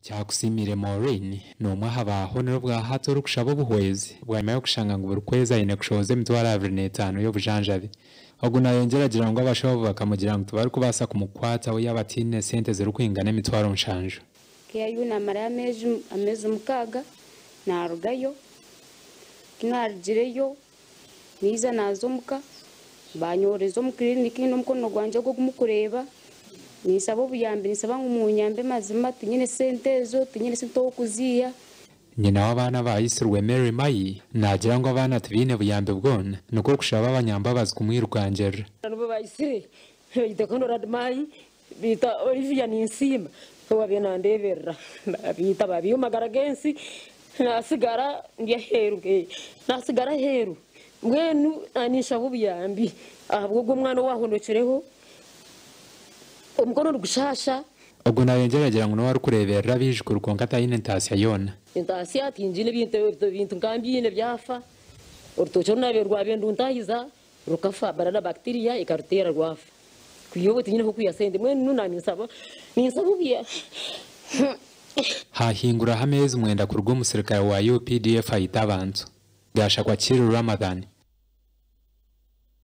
Kyakusiimire Maureen n'omwe aha baahonire obwahati orikushaba obuhwezi bwanyima y'okushanga ngu buri kwezi aine kushohoza 25,000 y'obujanjabi. Ogu nayongyera agira ngu abashaho bakamugira ngu tibarikubaasa kumukwataho yaaba ataine sente zirikwingana 700,000. Nkeeyo naamarayo ameezi 6 naarugayo, ku naarugireyo naija naaza omuka banyohereza omu kiriniki n'omukono gwangye ogu ogumurikureeba. Ninsaba obuyambi, ninsaba ngu munyambe mazima, tinyine sente ezo, tinyine sente ow'okuziiha. Nyina w'abaana abaayitsirwe Mary Mayi naagira ngu abaana tibaine buyambi bwona nikwo kushaba abanyambabazi kumwirukangirira. Nibo bayitsire baita Conrad Mayi, baita Olivia Ninsiima owaabaire nandeeberera, babiita babiiha omu magara g'ensi, naasigara ndi aheeru, naasigara aheeru. Mbwenu ninshaba obuyambi ahabw'ogwo omwana owaahonokireho, omukono nigushaasha. Ogu nayongyera agira ngu niwe arikureeberera abaijukuru kwonka taine ntaasya yoona. Entaasya tingiine, ebintu nka mbiine byafa. Orutookye oru naabaire rwabaire niruntahiza rukafa, barara bacteria ekaruteera rwafa. Kwiha obwo tinyine h'okwiha sente, mbwenu naaninsaba ninsaba obuyambi. Haahinguraho ameezi 9 kuruga omusirikare wa UPDF aita abantu. Gashakwa Kiiru Ramadhan.